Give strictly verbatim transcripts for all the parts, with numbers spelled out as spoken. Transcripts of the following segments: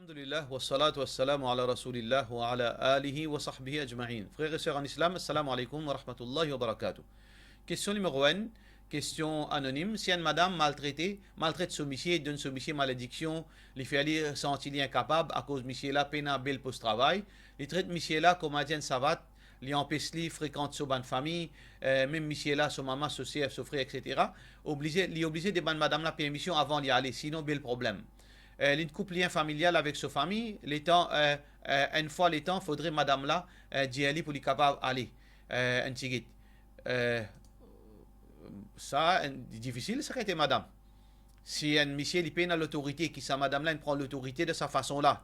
Alhamdulillah, wassalatu wassalamu ala Rasoulillah wa ala alihi wa sahbihi ajmain. Frer e ser an Islam, assalamu alaikum wa rahmatullahi wa barakatuh. Kestion nimero enn, kestion anonim. Si enn madam maltrete, maltret so misie, donn so misie malediksion, li fer li santi li inkapab akoz misie la pena bel pos travay, li tret misie la kouma dir enn savat, li anpes li frekant so bann fami, eh, mem misie la, so mama, so ser, so frer, et cetera. Oblize, li oblize demann madam la permision avan li ale, sinon bel problem. Eh, li koup lien familial avek so fami, letan, eh, eh, enn fwa letan, fodre madam la, eh, dir li pou li kapav ale, eh, enn tigit. Eh, sa, enn, difisil sa kalite madam. Si enn misie li pena lotorite, ki sa madam la inn pran lotorite dan sa fason la,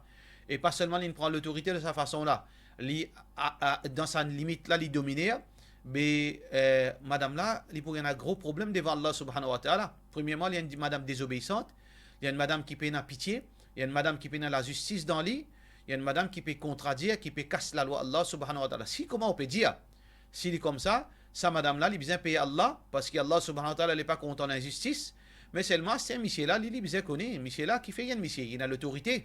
e pa selman li inn pran lotorite dan sa fason la, li, a, a, dan sa limit la, li domine, be, eh, madam la, li pou gagn gro problem devan Allah Subhanahu wa Taala. Premierman, li enn madam dezobeisant, li enn madam ki pena pitie, li enn madam ki pena lazistis dan li, li enn madam ki pe kontradir, ki pe kas lalwa Allah Subhanahu wa Taala. Si, kouma ou pe dir, si li koumsa, sa madam la, li bizin pey Allah, parski Allah Subhanahu wa Taala, li pa kontan linzistis, me selman, se misie la, li, li bizin kone, misie la ki fer li enn misie, li ena lotorite.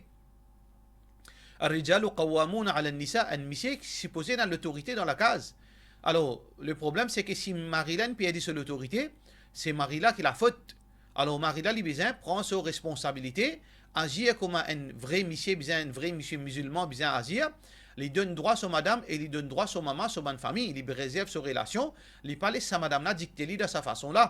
Ar-rijalu qawwamuna ala an-nisa, enn misie ki sipoze ena lotorite dan lakaz. Alor, le problem, se ke si mari la inn perdi so lotorite, se mari la ki lafot. Alor, mari la, li bizin pran so responsabilite, azir kouma enn vre misie bizin, enn vre misie mizilman bizin azir, li donn drwa so madam e li donn drwa so mama, so bann fami, li rezerv so relasion, li pa les sa madam la dikte li dan sa fason la.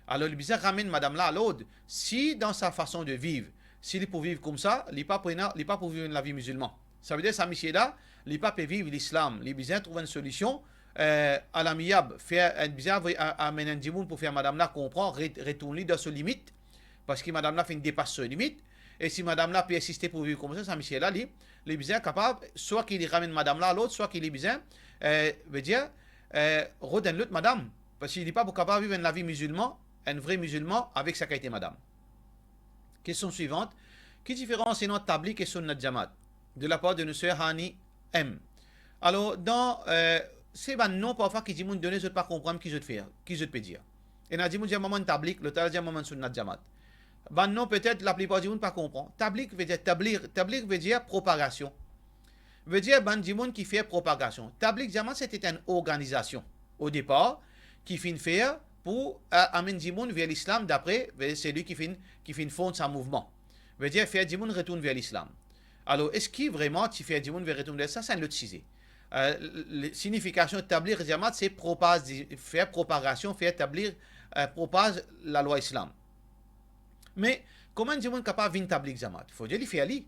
Alor, li bizin ramenn madam la a lord. Si dan sa fason de viv, si li pou viv koumsa, li pa pou ena, li pa pou viv enn lavi mizilman. Savedir sa misie la, li pa pe viv lislam, li bizin trouv enn solision, eh, a lamiyab, fer, eh, bizin avoy, a-, amenn enn dimoun pou fer madam la konpran, re-, retourn li dan so limit, parski madam la finn depas so limit, e si madam la pe insiste pou viv koumsa, sa misie la, li, li bizin kapav, swa ki li ramenn madam la a lord, swa ki li bizin, eh, vedir, eh, rod enn lot madam, parski li pa pou kapav viv enn lavi mizilman, enn vre mizilman, avek sa kalite madam. Kestion swivant, ki diferans ena tablik e sunnat jamaat? De lapar de nou ser Hani M. Alor, dan, eh, se bann non parfwa ki dimoun done, zot pa konprann ki zot fer, ki zot pe dir. Ena dimoun dir, "Mwa, mo enn tablik," lot la dir, "Mwa, mo enn sunnat jamaat." Bann non, petet, laplipar dimoun pa konpran. Tablik vedir tablir, tablik vedir propagasion. Vedir bann dimoun ki fer propagasion. Tablik jamaat, se ti enn organizasion, o depar, ki finn fer pou, eh, amenn dimoun ver lislam, dapre, ve-, selwi ki finn, ki finn fond sa mouvman. Vedir fer dimoun retourn ver lislam. Alor, eski vreman ti fer dimoun ver retourn ver, sa, se enn lot size. Eh, le, le, signifikasion tablir jamaat, se propaz, fer propagasion, fer tablir, eh, propaz lalwa islam. Me, kouma enn dimoun kapav vinn tablik jamaat? Fode li fer li.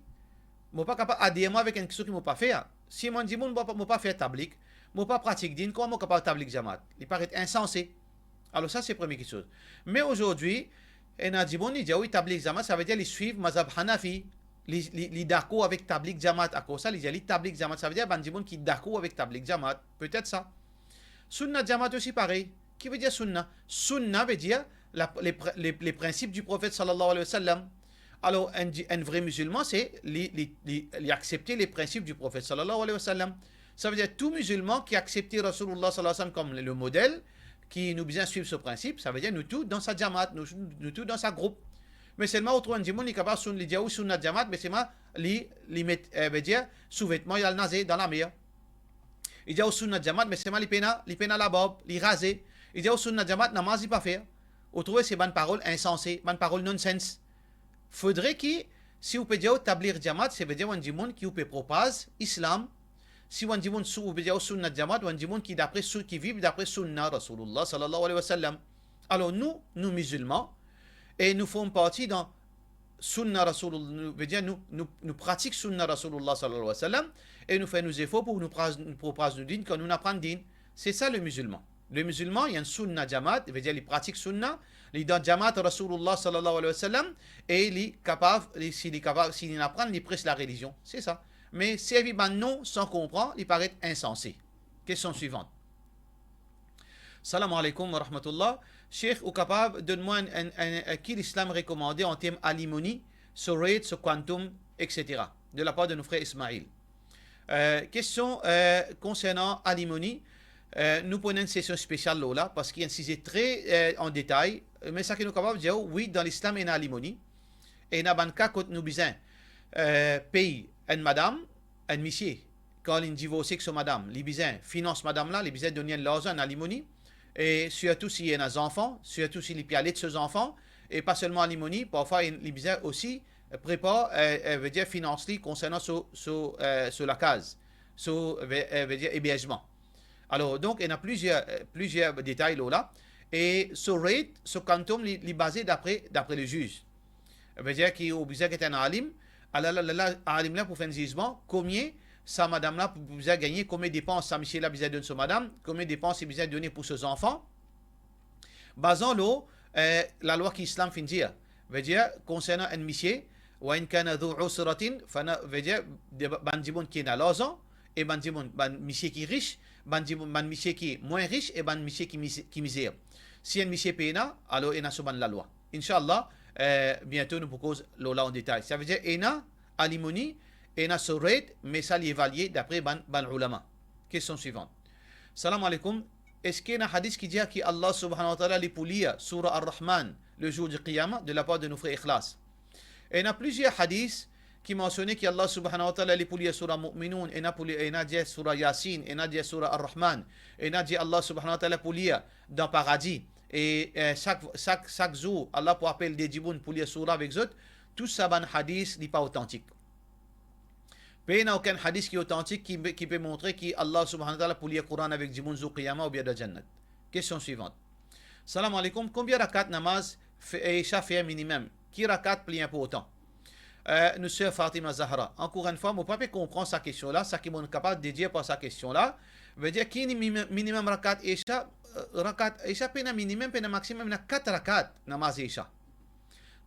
Mo pa kapav ader mwa avek enn kiksoz ki mo pa fer. Si mo enn dimoun, mo pa, mo pa fer tablik, mo pa pratik din, kouma mo kapav tablik jamaat? Li paret insanse. Alor sa, se premie kiksoz. Me azordi, ena dimoun, li dir, wi, tablik jamaat, savedir li swiv mazhab Hanafi. Li, li, li dakor avek tablik jamaat. Akoz sa, li dir li tablik jamaat, savedir bann dimoun ki dakor avek tablik jamaat. Petet sa. Sunnat jamaat osi parey. Ki vedir sunna? Sunna vedir la, le pr-, le, le prinsip di Profet sallallahu alayhi wa sallam. Alor, enn di-, enn vre mizilman, se li, li, li, li aksepte le prinsip di Profet sallallahu alayhi wa sallam. Savedir tou mizilman ki aksepte Rasoulillah sallallahu alayhi wa sallam kom le model, ki nou bizin swiv so prinsip, savedir nou tou dan sa jamaat, nou, nou tou dan sa group. Me selman, ou trouv enn dimoun, li kapav sunn-, li dir ou sunnat jamaat, me selman li, li met, eh, vedir souvetman, li al naze dan lamer. Li dir ou sunnat jamaat, me selman li pena, li pena labarb, li raze. Li dir ou sunnat jamaat, namaz li pa fer. Ou trouve, se bann parol insanse, bann parol nonsens. Fodre ki, si ou pe dir ou tablir jamaat, se vedir ou enn dimoun ki ou pe propaz islam. Si ou enn dimoun sou, ou pe dir ou sunnat jamaat, ou enn dimoun ki dapre sou, ki viv dapre sunna Rasoulillah sallallahu alayhi wa sallam. Alor nou, nou mizilman, e nou form parti dan sunna Rasoulillah, nou, vedir nou, nou, nou pratik sunna Rasoulillah sallallahu alayhi wa sallam, e nou fer nou zefor pou nou praz-, nou propaz nou din, kan nou aprann din. Se sa le mizilman. Le mizilman, li enn sunna jamaat, vedir li pratik sunna, li dan jamaat Rasoulillah sallallahu alayhi wa sallam, e li kapav, li, si li kapav, si li aprann, li pres larelizion. Se sa. Me servi bann non san konpran, li paret insanse. Kestion swivant. Salam alaikum wa rahmatullah. Sheikh, ou kapav donn mwa enn, enn, enn, enn, ki lislam rekomande an term alimoni, so rate, so quantum, et cetera. De lapar de nou frer Ismail. Eh, kestion, eh, konsernan alimoni, eh, nou pou ena enn sesion spesial lor la, parski enn size tre, eh, an detay, me sa ki nou kapav dir, wi, dan lislam ena alimoni, ena bann ka kot nou bizin eh, pey enn madam, enn misie, kan li divorse ek so madam, li bizin finans madam la, li bizin donn li enn larzan, enn alimoni, e sirtou si ena zanfan, sirtou si li pe alet so zanfan, e pa selman alimoni, parfwa li bizin osi prepar, eh, eh, vedir finans li konsernan so, so, eh, so lakaz, so, ve-, eh, vedir eberzman. Alor, donk, ena plizier, eh, plizier detay lor la. E so rate, so quantum, li, li baze dapre, dapre leziz. Vedir ki ou bizin get enn alim, ala, la, la, la, alim la pou fer enn zizman, komie sa madam la pou, pou bizin gagne, komie depans sa misie la bizin donn so madam, komie depans li bizin done pou so zanfan, bazan lor, eh, lalwa ki Islam finn dir. Vedir, konsernan enn misie, wa in kana dhu usratin, fana, vedir, de, bann dimoun ki ena larzan, e bann dimoun, bann misie ki ris, bann dimoun, bann misie ki mwin ris, e bann misie ki miz-, ki mizer. Si enn misie pena, alor ena so bann lalwa. Inshallah, eh, biento nou pou koz lor la an detay. Savedir, ena alimoni, ena so rate, me sa li evalie dapre bann, bann oulama. Kestion swivan. Salam aleykoum. Eski ena hadis ki dir ki Allah subhanahu wa ta'ala li pou lir Sura Ar-Rahman le jour du Qiyamah de la part de nos frères Ikhlas? Ena plizier hadis ki mansione ki Allah subhanahu wa ta'ala li pou lir Sura Mu'minun, ena pou li, ena dir Sura Yasin, ena dir Sura Ar-Rahman, ena dir Allah subhanahu wa ta'ala pou lir dan paradi. E, eh, sak, sak, sak zour, Allah pou apel de dimoun pou lir sura avek zot. Tou sa bann hadis, li pa otantik. Pena okenn hadis ki otantik ki, ki pe montre ki Allah subhanahu wa ta'ala pou lir Koran avek dimoun zour Qiyamah oubien dan Jannat. Kestion swivan. Salam aleykoum, konbien rakat namaz fe-, Isha fer minimem? Ki rakat pli inportan? Eh, nou ser Fatima Zahra. Ankor enn fwa, mo pa pe konpran sa kestion la, saki mo kapav dedir par sa kestion la, vedir ki mini-, minimem rakat Isha, eh, rakat Isha pena minimem, pena maximem, ena kat rakat namaz Isha.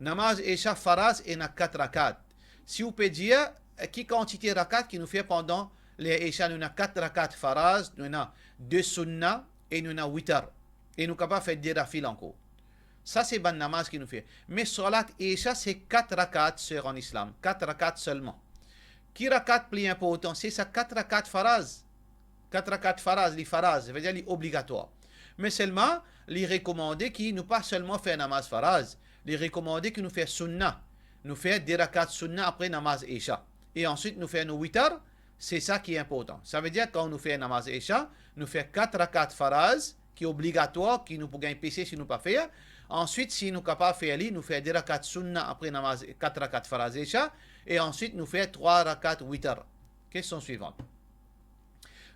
Namaz Isha faraz ena kat rakat. Si ou pe dir, eh, ki kantite rakat ki nou fer pandan ler Isha, nou ena kat rakat faraz, nou ena de sunna e nou ena witar. E nou kapav fer de nafil ankor. Sa se bann namaz ki nou fer. Me salat Isha se kat rakat, ser an Islam, kat rakat selman. Ki rakat pli inportan? Se sa kat rakat faraz. Kat rakat faraz, li faraz, vedir li obligatwar. Me selman, li rekomande ki nou pa selman fer namaz faraz, li rekomande ki nou fer sunna. Nou fer de rakat sunna apre namaz Isha. E answit nou fer nou witar, se sa ki inportan. Savedir kan nou fer namaz Isha, nou fer kat rakat faraz, ki obligatwar, ki nou pou gagn pese si nou pa fer. Answit, si nou kapav fer li, nou fer de rakat sunna apre namaz, kat rakat faraz Isha, e answit nou fer trwa rakat witar. Kestion swivan.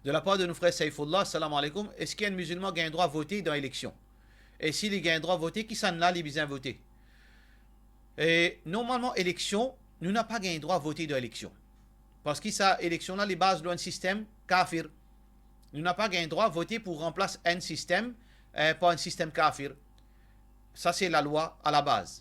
De la part de nou frer Saifullah, salam aleykoum, eski enn mizilman gagn drwa vote dan eleksion? E si li gagn drwa vote, kisannla li bizin vote? E normalman, eleksion, nou napa gagn drwa vote dan eleksion. Parski sa eleksion la, li baze lor enn sistem kafir. Nou napa gagn drwa vote pou ranplas enn sistem, eh, par enn sistem kafir. Sa se lalwa alabaz.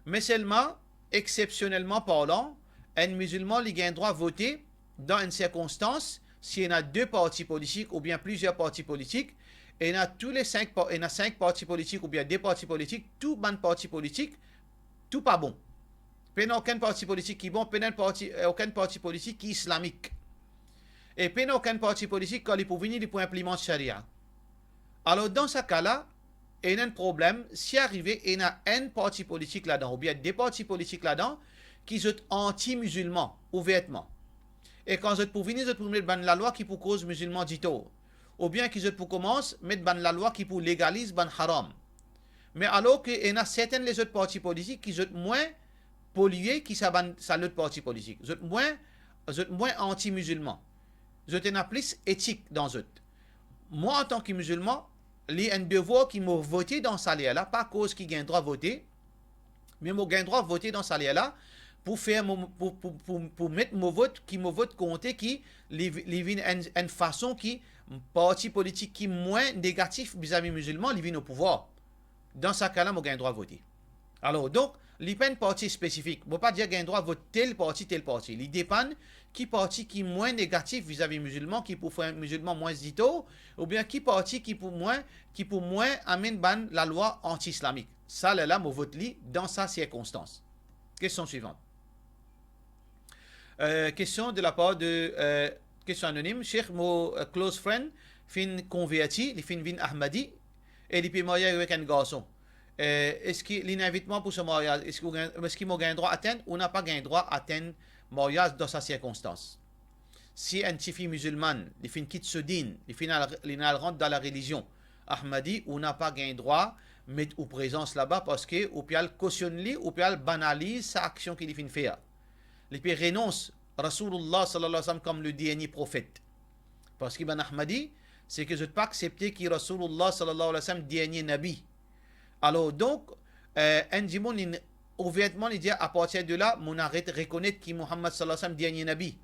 Me selman, eksepsionelman parlan, enn mizilman, li gagn drwa vote dan enn sirkonstans, si ena de parti politik oubien plizier parti politik, ena tou le sink pa-, ena sink parti politik oubien de parti politik, tou bann parti politik, tou pa bon. Pena okenn parti politik ki bon, pena enn parti, eh, okenn parti politik ki islamik. E pena okenn parti politik, kan li pou vini, li pou inplimant sharia. Alor, dan sa ka la, ena enn problem, si arive ena enn parti politik ladan, oubien de parti politik ladan, ki zot anti-mizilman, ouvertman. E kan zot pou vini, zot pou met bann lalwa ki pou koz mizilman ditor. Oubien ki zot pou koumans met bann lalwa ki pou legaliz bann haram. Me alor ki ena sertenn lezot parti politik ki zot mwin polie ki sa bann, sa lot parti politik. Zot mwin, zot mwin anti-mizilman. Zot ena plis etik dan zot. Mwa, antan ki mizilman, li enn devwar ki mo vote dan sa ler la, pa akoz ki gagn drwa vote, me mo gagn drwa vote dan sa ler la pou fer mo, pou, pou, pou, pou met mo vot, ki mo vot konte, ki li, li vinn enn, enn fason ki parti politik ki mwin negatif vizavi mizilman, li vinn o pouvwar. Dan sa ka la, mo gagn drwa vote. Alor, donk, li pa enn parti spesifik. Mo pa dir gagn drwa vot tel parti, tel parti. Li depann ki parti ki mwin negatif vizavi mizilman, ki pou fer mizilman mwin ditor, oubien ki parti ki pou mwin, ki pou mwin amenn bann lalwa anti-islamik. Sa lerla, mo vot li dan sa sirkonstans. Kestion swivan. Eh, kestion de la par de, eh, kestion anonim. Sheikh, mo, eh, close friend finn konverti, li finn vinn Ahmadi, e li pe marye avek enn garson. Eh, eski li ena invit mwa pou so maryaz? Eski ou gagn, eski mo gagn drwa atenn? Ou napa gagn drwa atenn maryaz dan sa sirkonstans. Si enn tifi mizilmann, li finn kit so din, li finn al, li finn al rant dan larelizion Ahmadi, ou napa gagn drwa met ou prezans laba, parski ou pe al kosionn li, ou pe al banaliz sa aksion ki li finn fer. Li pe renons Rasoulullah sallallahu alayhi wa sallam kom le dernie profet. Parski bann Ahmadi, seki zot pa aksepte ki Rasoulullah sallallahu alayhi wa sallam dernie nabi. Alor donk, eh, enn dimoun, li ouvertman, li dir, apartir de la, mo aret rekonet ki Muhammad sallallahu alayhi wa sallam dernie nabi.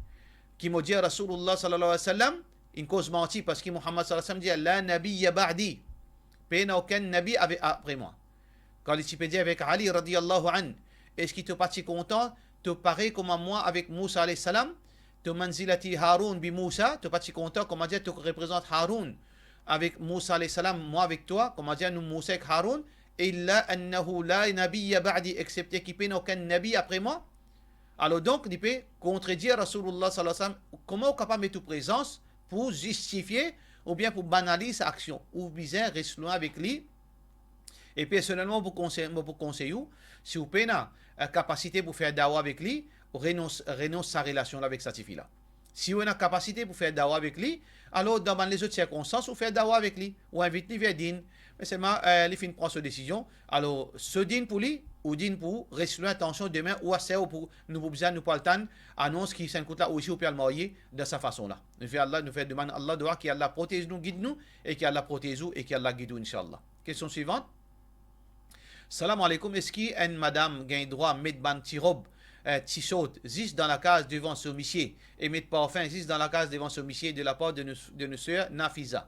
Ki mo dir Rasoulullah sallallahu alayhi wa sallam, inn koz manti, parski Muhammad sallallahu alayhi wa sallam dir, "La nabiyya ba'di." Pena okenn nabi ave-, apre mwa. Kan li ti pe dir avek Ali radiyallahu anhu, eski to pa ti kontan, to parey kouma mwa avek Mousa alayhi salam, to manzilati Haroun bi Mousa, to pa ti kontan, kouma dir, to reprezant Haroun avek Mousa alayhi salam, mwa avek twa, kouma dir, nou Mousa ek Haroun, illa annahu la nabiyya ba'di, exsepte ki pena okenn nabi apre mwa. Alor donk, li pe kontredir Rasoulullah sallallahu alayhi wa sallam. Kouma ou kapav met ou prezans pou zistifie oubien pou banaliz sa aksion? Ou bizin res lwin avek li. E personelman, mo pou konsey, mo pou konsey ou, si ou pena, eh, kapasite pou fer dawa avek li, ou renons, renons sa relasion la avek sa tifi la. Si ou ena kapasite pou fer dawa avek li, alor dan bann lezot sirkonstans, ou fer dawa avek li, ou invit li ver din, me selman, eh, li finn pran so desizion, alor so din pou li, ou din pou ou, res lwin, atansion, demin ou aster ou pou, nou pou bizin, nou pou al tann anons ki sa enn kout la, ou isi ou pe al marye dan sa fason la. Nou fer Allah, nou fer demann Allah dwa ki Allah protez nou, gid nou, e ki Allah protez ou, e ki Allah gid ou, inshallah. Kestion swivant. Salam aleykoum, eski enn madam gagn drwa met bann ti rob, eh, ti sort, zis dan lakaz devan so misie, e met parfin zis dan lakaz devan so misie, de lapar de nou, de nou ser Nafiza?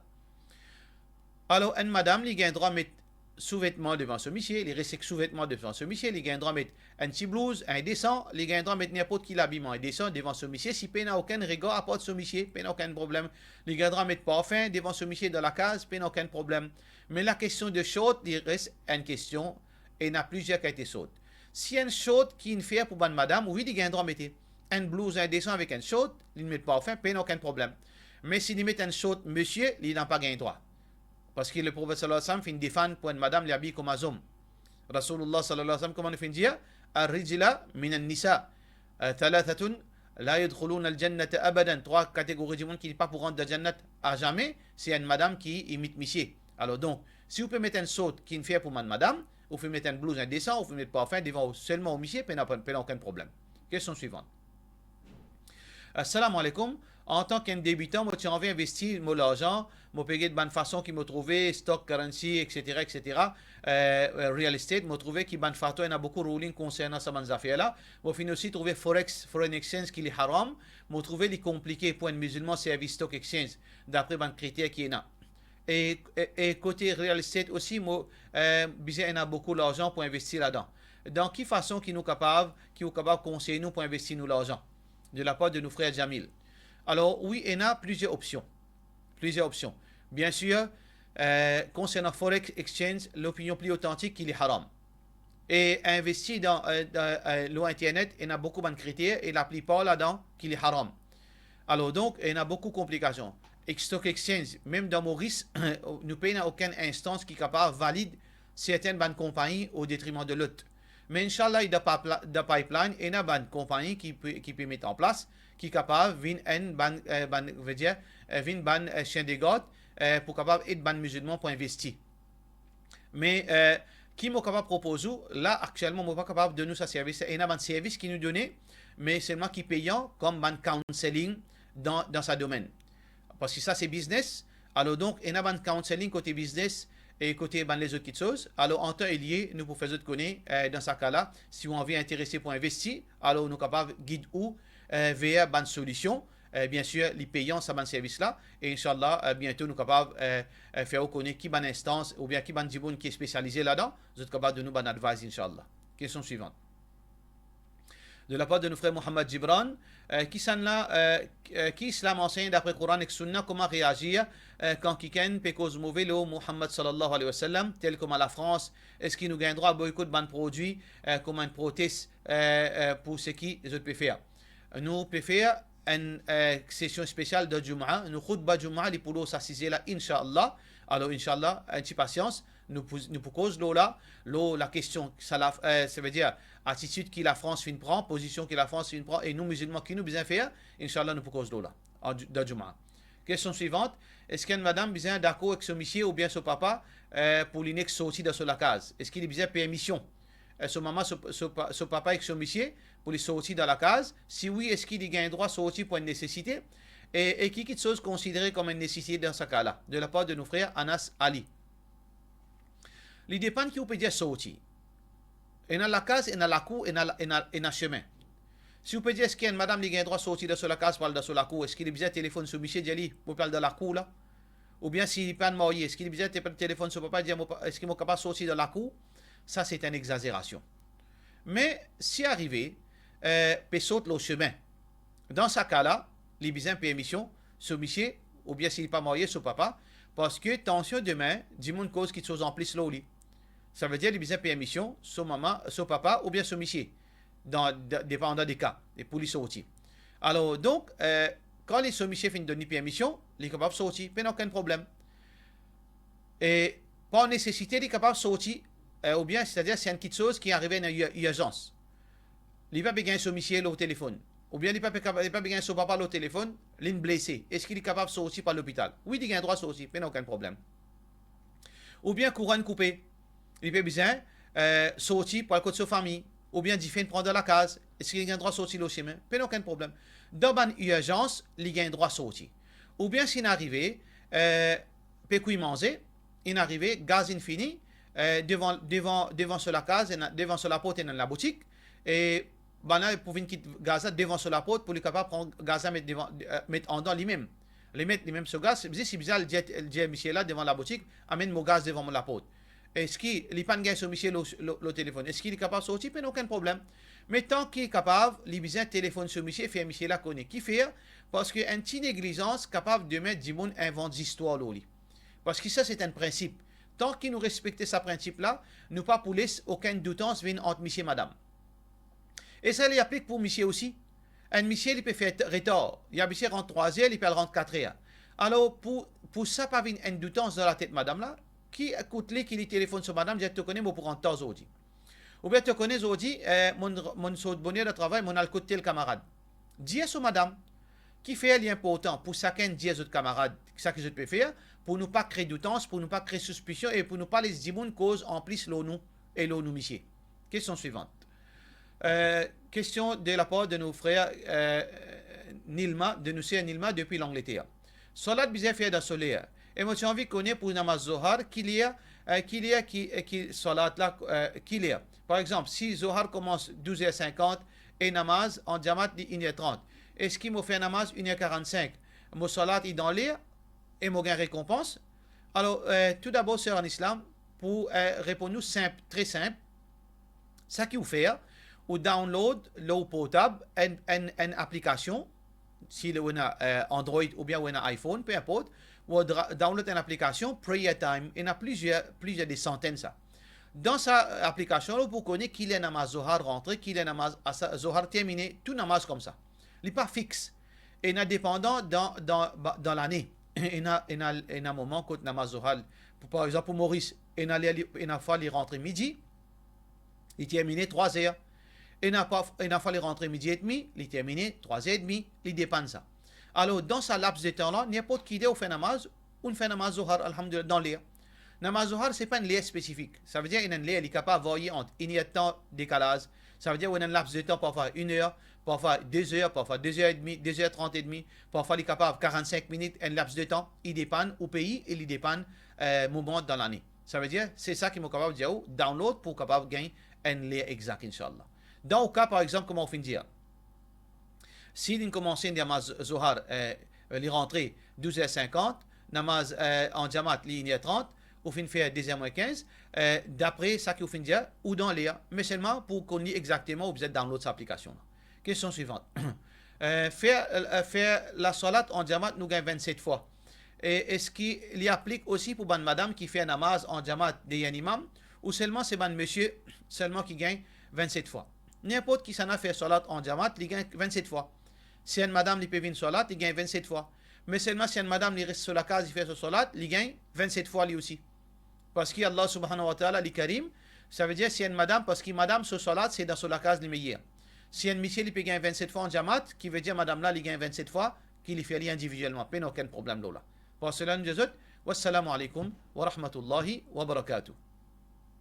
Alor, enn madam, li gagn drwa met souvetman devan so misie, li res ek souvetman devan so misie, li gagn drwa met enn ti blouz, enn desan, li gagn drwa met ninport ki labiman, enn desan devan so misie, si pena okenn regar apar so misie, pena okenn problem. Li gagn drwa met parfin devan so misie dan lakaz, pena okenn problem. Me lakestion de sort, li res enn kestion, ena plizier kalite sort. Si enn sort ki inn fer pou bann madam, wi, li gagn drwa mete. Enn blouz, enn desan avek enn sort, li met parfin, pena okenn problem. Me si li met enn sort misie, li napa gagn drwa. Parski Leprofet sallallahu alayhi wa sallam finn defann pou enn madam, li abiy kouma zom. Rasoulullah sallallahu alayhi wa sallam, kouma nou finn dir, "Ar-rijla minan nisa, eh, thalathatun la yadkhuluna al-jannata abadan." Trwa kategori dimoun ki pa pou rant dan jannat azame, se enn madam ki imit misie. Alor donk, si ou pe met enn sort ki inn fer pou bann madam, ou finn met enn blouz, enn desan, ou finn met parfin devan ou selman ou misie, pena, pena okenn problem. Kestion swivant. Assalamu alaikum. Antan ki enn debitan, mo ti anvi investi mo larzan, mo pe get bann fason ki mo trouve, stock, currency, et cetera, et cetera, eh, real estate, mo trouve ki bann fatwa ena boukou ruling konsernan sa bann zafer la. Mo finn osi trouve forex, foreign exchange ki li haram. Mo trouve li konplike pou enn mizilman servi stock exchange, dapre bann kriter ki ena. E, e, e kote real estate osi, mo, eh, bizin ena boukou larzan pou investi ladan. Dan ki fason ki nou kapav, ki ou kapav konsey nou pou investi nou larzan, de lapar de nou frer Jamil? Alor, wi, ena plizier opsion. Plizier opsion. Biensir, eh, konsernan forex exchange, lopinion pli otantik ki li haram. E investi dan, eh, dan, eh, lor internet, ena boukou bann kriter e laplipar ladan ki li haram. Alor donk, ena boukou konplikasion. Ek stock exchange, mem dan Moris, nou pena okenn instans ki kapav valid sertenn bann konpagni o detriman de lot. Me inshallah, dan pa-, dan pipeline, ena bann konpagni ki pe, ki pe met an plas, ki kapav vinn enn bann, eh, bann, vedir, eh, vinn bann, eh, chien de garde, eh, pou kapav ed bann mizilman pou investi. Me, eh, ki mo kapav propoz ou, la, aktielman, mo pa kapav donn ou sa servis la. Ena bann servis ki nou done, me selman ki peyan, kom bann counseling dan, dan sa domenn. Parski sa se biznes. Alor donk, ena bann counseling kote biznes e kote bann lezot kitsoz. Alor, antan e lie, nou pou fer zot kone, eh, dan sa ka la, si ou anvi interese pou investi, alor nou kapav gid ou, eh, ver bann solision. Eh, biensir, li peyan sa bann servis la. E inshallah, eh, biento nou kapav, eh, eh, fer ou kone ki bann instans oubien ki bann dimoun ki spesialize ladan, zot kapav donn ou bann advice, inshallah. Kestion swivant. De lapar de nou frer Mohammad Gibran, eh, kisannla, eh, eh, ki Islam ansegn dapre Koran ek Sunna, kouma reazir, eh, kan kikenn pe koz move lor Mohammad sallallahu alayhi wa sallam, tel kouma Lafrans, eski nou gagn drwa boykot bann prodwi, eh, kouma enn protest, eh, eh, pou seki zot pe fer? Nou pe fer enn, eh, sesion spesial dan Jumaa, nou khoutba Jumaa, li pou lor sa size la, inshallah. Alor, inshallah, enn ti pasians, nou pou, nou pou koz lor la, lor lakestion, sa la, eh, savedir, atitid ki Lafrans finn pran, pozision ki Lafrans finn pran, e nou mizilman, ki nou bizin fer, inshallah, nou pou koz lor la, an, dan Djouma. Kestion swivant, eski enn madam bizin dakor ek so misie oubien so papa, eh, pou li nek sorti dan so lakaz? Eski li bizin permision, eh, so mama, so, so pa-, so papa ek so misie pou li sorti dan lakaz? Si wi, eski li gagn drwa sorti pou enn nesesite? E, e ki kiksoz konsidere kom enn nesesite dan sa ka la? De lapar de nou frer Anas Ali. Li depann ki ou pe dir sorti. Ena lakaz, ena lakour, ena, ena, ena sime. Si ou pe dir, eski enn madam li gagn drwa sorti dan so lakaz pou al dan so lakour, eski li bizin telefonn so misie, dir li, mo pe al dan lakour la? Oubien si li pa'nn marye, eski li bizin te-, telefonn so papa, dir, mo pa-, eski mo kapav sorti dan lakour? Sa se enn egzazerasion. Me si arive, eh, pe sot lor sime, dan sa ka la, li bizin permision so misie, oubien si li pa marye, so papa, parski atansion, demin, dimoun koz kiksoz anplis lor li. Savedir li bizin permision so mama, so papa oubien so misie, dan, de-, depandan de ka, e pou li sorti. Alor, donk, eh, kan li, so misie finn donn li permision, li kapav sorti, pena okenn problem. E par nesesite, li kapav sorti, eh, oubien, setadir, si enn kiksoz ki arive, ena ir-, irzans. Li pa pe gagn so misie lor telefonn, oubien li pa pe kapa-, li pa pe gagn so papa lor telefonn, linn blese. Eski li kapav sorti par lopital? Wi, li gagn drwa sorti, pena okenn problem. Oubien kouran koupe, li pe bizin, eh, sorti pou al kot so fami, oubien dife inn pran dan lakaz, eski li gagn drwa sorti lor sime? Pena okenn problem. Dan bann irzans, li gagn drwa sorti. Oubien si inn arive, eh, pe kwi manze, inn arive, gaz inn fini, eh, devan, devan, devan so lakaz, ena, devan so laport ena enn laboutik, e bann-la pou vinn kit gaz la devan so laport pou li kapav pran gaz la met devan, eh, met andan limem. Li met limem so gaz, zis li bizin al dir, dir misie la devan laboutik, amenn mo gaz devan mo laport. Eski li pa'nn gagn so misie lor, lor, lor telefonn? Eski li kapav sorti? Pena okenn problem. Me tan ki li kapav, li bizin telefonn so misie, fer misie la kone. Kifer? Parski enn ti neglizans kapav demin dimoun invant zistwar lor li. Parski sa se enn prinsip. Tan ki nou respekte sa prinsip la, nou pa pou les okenn doutans vinn ant misie madam. E sa li aplik pou misie osi. Enn misie, li pe fer t-, retar. Li abitie rant trwa zer, li pe al rant kat er. Alor, pou, pou sa pa vinn enn doutans dan latet madam la, ki kout li ki li telefonn so madam, dir, to kone mo pou rant tar zordi. Oubien to kone zordi, eh, monn, monn sort boner dan travay, monn al kot tel kamarad. Dir so madam. Kifer li inportan pou sakenn dir zot kamarad sa ki zot pe fer, pou nou pa kre doutans, pou nou pa kre sispision e pou nou pa les dimoun koz anplis lor nou e lor nou misie. Kestion swivant. Eh, kestion de lapar de nou frer, eh, Nilma, de nou ser Nilma depi Langleter. Salat bizin fer dan so ler. E mo ti anvi kone pou namaz Zohar, ki ler, eh, ki ler ki, eh, ki salat la, eh, ki ler. Par exanp, si Zohar koumans douz er sinkant e namaz an djamat li inn er trant, eski mo fer namaz inn er karannsink, mo salat li dan ler e mo gagn rekonpans? Alor, eh, toudabor, ser an Islam, pou, eh, reponn ou sinp, tre sinp, sa ki ou fer, ou download lor ou portab enn, enn, enn aplikasion, si ou ena, eh, Android oubien ou ena iPhone, pe inport, ou dra-, download enn aplikasion, Prayer Time, ena plizier, plizier de santenn sa. Dan sa aplikasion la, ou pou kone ki ler namaz Zohar rantre, ki ler namaz Asa-, Zohar termine, tou namaz koumsa. Li pa fix. Ena depandan dan, dan, ba-, dan lane. Ena, ena, ena moman kot namaz Zohar, pou, par exanp, pou Moris, ena ler li, ena fwa li rantre midi, li termine trwa zer. Ena pa, ena fwa li rantre midi edmi, li termine trwa zer edmi, li depann sa. Alor, dan sa laps de tan la, ninport ki ler ou fer namaz, ou fer namaz Zohar, alhamdulillah, dan ler. Namaz Zohar, se pa enn ler spesifik. Savedir, ena enn ler, li kapav varye ant inn er tan dekalaz. Savedir, ou ena enn laps de tan, parfwa inn er, parfwa de zer, parfwa de zer edmi, de zer trant edmi, parfwa li kapav karannsink minit, enn laps de tan, li depann ou pei e li depann, eh, moman dan lane. Savedir, se sa ki mo kapav dir ou, download pou ou kapav gagn enn ler exak, inshallah. Dan ou ka, par exanp, kouma ou finn dir, si linn koumanse namaz Zohar, eh, li rantre douz er sinkant, namaz, eh, an djamat, li inn er trant, ou finn fer de zer mwin kinz, eh, dapre sa ki ou finn dir, ou dan ler, me selman pou konn li exakteman, ou bizin download sa aplikasion la. Kestion swivant. Eh, fer, eh, fer lasalat an djamat, nou gagn vennset fwa. E eski li aplik osi pou bann madam ki fer namaz an djamat deryer enn imam, ou selman se bann misie selman ki gagn vennset fwa? Ninport kisannla fer salat an djamat, li gagn vennset fwa. Si enn madam li pe vinn salat, li gagn vennset fwa. Me selman si enn madam li res so lakaz, li fer so salat, li gagn vennset fwa li osi. Parski Allah subhanahu wa ta'ala, li Karim, Savedir si enn madam, parski madam so salat se dan so lakaz li meyer. Si enn misie li pe gagn vennset fwa an jamat, ki vedir madam la li gagn vennset fwa, ki li fer li individielman, pena okenn problem lor la. Par sela nou dir zot, wassalamu alaikum wa rahmatullahi wa barakatuh.